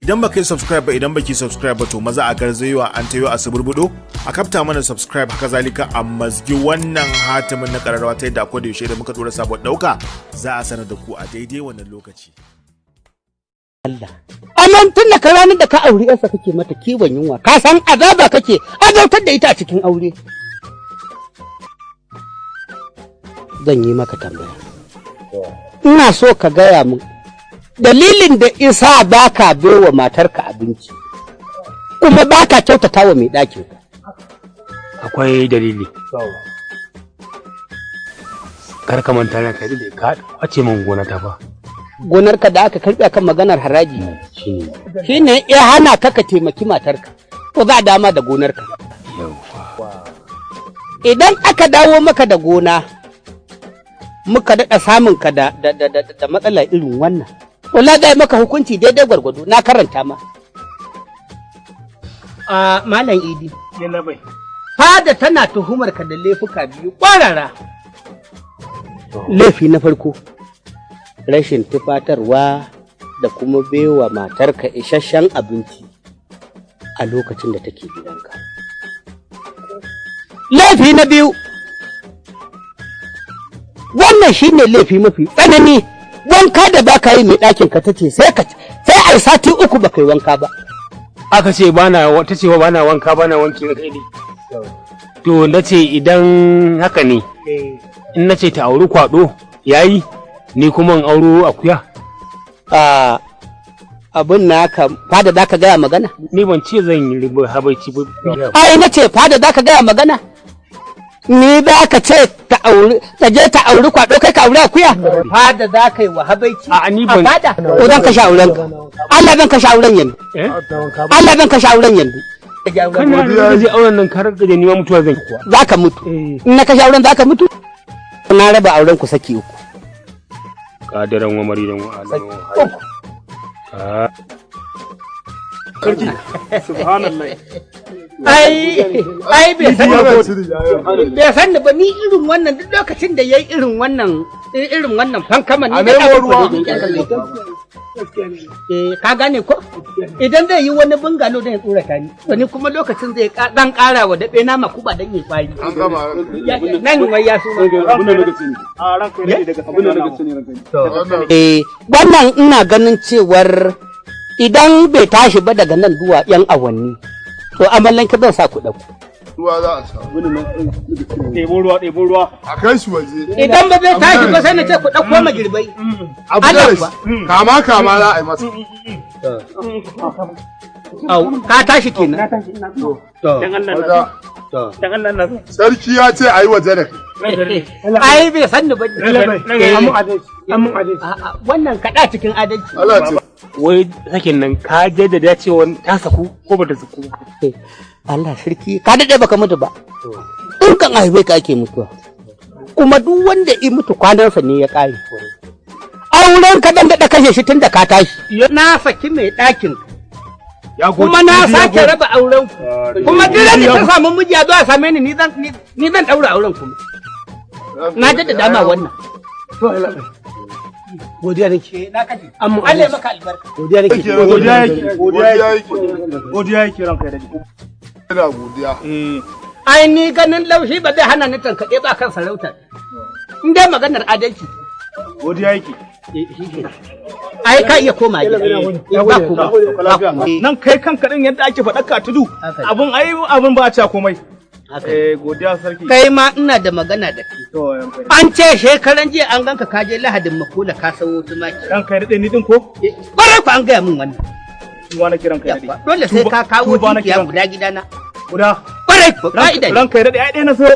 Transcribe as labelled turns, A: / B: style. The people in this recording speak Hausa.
A: Idan baka yi subscribe ba, idan baki subscribe ba, to maza a garzayewa an tayo a suburbudo a kafta mana subscribe. Haka zalika a mazgi wannan hatimin na kararrawa, ta yadda akwai da yaushe da muka dora sabon dauka za a sanar da ku a daidai wannan lokaci.
B: Allah. Amma tun da ka ranar da ka auri yarsa kake mata kiwon yunwa, ka san azaba kake azabtar da ita a cikin aure. Zan yi maka tambaya. Ina so ka gaya min dalilin da isa baka baiwa matarka abinci, kuma baka kyautata wa mai ɗakin.
C: Akwai dalili. Kar ka manta na kai da ka kwace min gona ta fa.
B: Gonarka da aka karɓe akan maganar haraji.
C: Shine.
B: Shine ya hana ka ka taimaki matarka. To za a dama da gonarka.
C: Yauwa.
B: Idan aka dawo maka da gona, muka daɗa samun ka da matsala irin wannan, wala zai maka hukunci daidai gwargwado. Na karanta ma a Malam Idi.
C: Yalla bai.
B: Fada tana tuhumar ka da laifuka biyu ƙwarara. Laifi na farko, rashin tufatarwa da kuma baiwa matarka isasshen abinci a lokacin da take gidanka. Laifi na biyu, wannan shine laifi mafi tsanani, wanka da baka yi. Mai ɗakin ka tace sai ka sai ai sati 3 baka yi wanka ba.
C: Aka ce bana, ta ce bana wanka, bana wanki na kai ne. To na ce idan haka ne, in na ce ta auri kwado yayi, ni kuma in auro akuya.
B: A abin naka, fada za ka gaya magana?
C: Ni ban ce zan yi riba habaici ba.
B: Ai na ce fada za ka gaya magana? Ni za ka ce ta auri, ta je ta auri kwado, kai ka auri akuya? Fada za ka yi wa habaici?
C: A ni
B: a
C: ban
B: fada ko zan kashe auren ka? Allah zan kashe auren yanzu.
C: Eh.
B: Allah zan kashe auren yanzu.
C: Kana da je auren nan ka rage, ni ma mutuwa zan yi kuwa.
B: Za ka mutu.
C: Eh.
B: In na kashe auren za ka mutu. Na raba auren ku saki uku.
C: Kadiran wa maridan wa alam wa.
B: Uku.
C: Ah.
D: Sarki, subhanallah.
B: Ai bai sani ba, bai sani ba. Ni irin wannan, duk lokacin da yayi irin wannan fankaman ni
D: A
B: da
D: nemo ruwa.
B: Eh, ka gane ko? Idan zai yi wani bungalow da ya tsorata ni, to ni kuma lokacin zai dan kara wa daɓe nama kuba dan yi kwari.
D: An gama.
B: Nan wai ya suma.
D: A ranka ne daga abin da daga sani ranka.
B: Eh, wannan ina ganin cewar idan bai tashi ba daga nan zuwa yan awanni, to amalanke zan sa ku ɗauko.
E: Ruwa za a sha.
D: Ɗebo ruwa, ɗebo ruwa.
E: A kai shi waje.
B: Idan ba zai tashi ba, sai na ce ku ɗauko magirbai.
E: Abu
B: Allah
E: da
B: kuwa.
E: shi kama kama za a yi masa.
B: Au, ka tashi kenan.
D: Dan Allah na.
E: Maza.
D: Dan Allah na.
E: Sarki ya ce a yi waje da kai.
B: Ai bai san ni ba.
C: Amun adalci, amun adalci.
B: A'a, wannan kaɗa cikin adalci.
E: Allah ce.
C: Wai sakin nan ka jaddada cewa ta saku ko bata saku ba?
B: Allah sarki, ka daɗe baka mutu ba. In kan haife ka ake mutuwa. Kuma duk wanda i mutu kwanansa ne ya ƙare. Auren ka dan daɗa kashe shi tun da ka tashi. Na saki mai ɗakin
D: Ya gode.
B: kuma na sake raba auren ku. Kuma duk da ta samu miji a zo a same ni, ni zan ɗaura auren kuma. Na jaddada ma wannan.
C: Godiya nake.
B: Na kashe.
C: Amma
B: Allah ya maka albarka.
C: Godiya nake.
D: Godiya yake,
E: Godiya yake.
D: Godiya yake, ranka ya dade.
E: Ina godiya.
D: Eh.
B: Ai ni ganin laushi ba zai hana ni tankaɗe ba kan sarautar. In dai maganar adalci.
D: Godiya yake.
B: Ai ka iya koma gida. Ba kuma.
D: Nan kai kanka din yadda ake faɗa ka tudu.
B: Haka ne.
D: Abun ai abun ba a cewa komai.
B: Haka ne.
D: Eh, godiya sarki.
B: Kai ma ina da magana da kai.
D: To ranka ya
B: An ce shekaran jiya an ganka ka je Lahadin Makola ka sawo tumaki.
D: Ranka ya dade, ni din ko?
B: Ƙwarai ku an gaya min wannan.
D: Tuba na kiran ka ya dade.
B: Yawwa, dole sai ka kawo
D: Tuba na
B: dukiya
D: kiran.
B: guda gidana.
D: Guda.
B: Ƙwarai ku ka'ida ne.
D: Ranka ya dade, ai ɗaya na sayo.